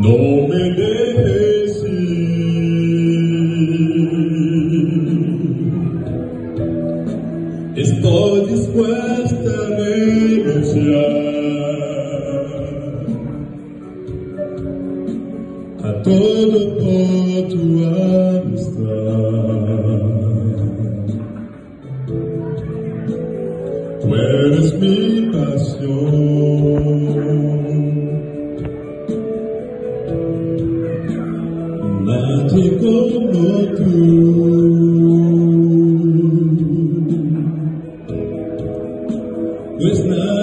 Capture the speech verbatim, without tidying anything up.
No me dejes ir. Estoy dispuesta a negociar a todo por tu amistad. Tú eres mi pasión. Nadie como tú. No es nada.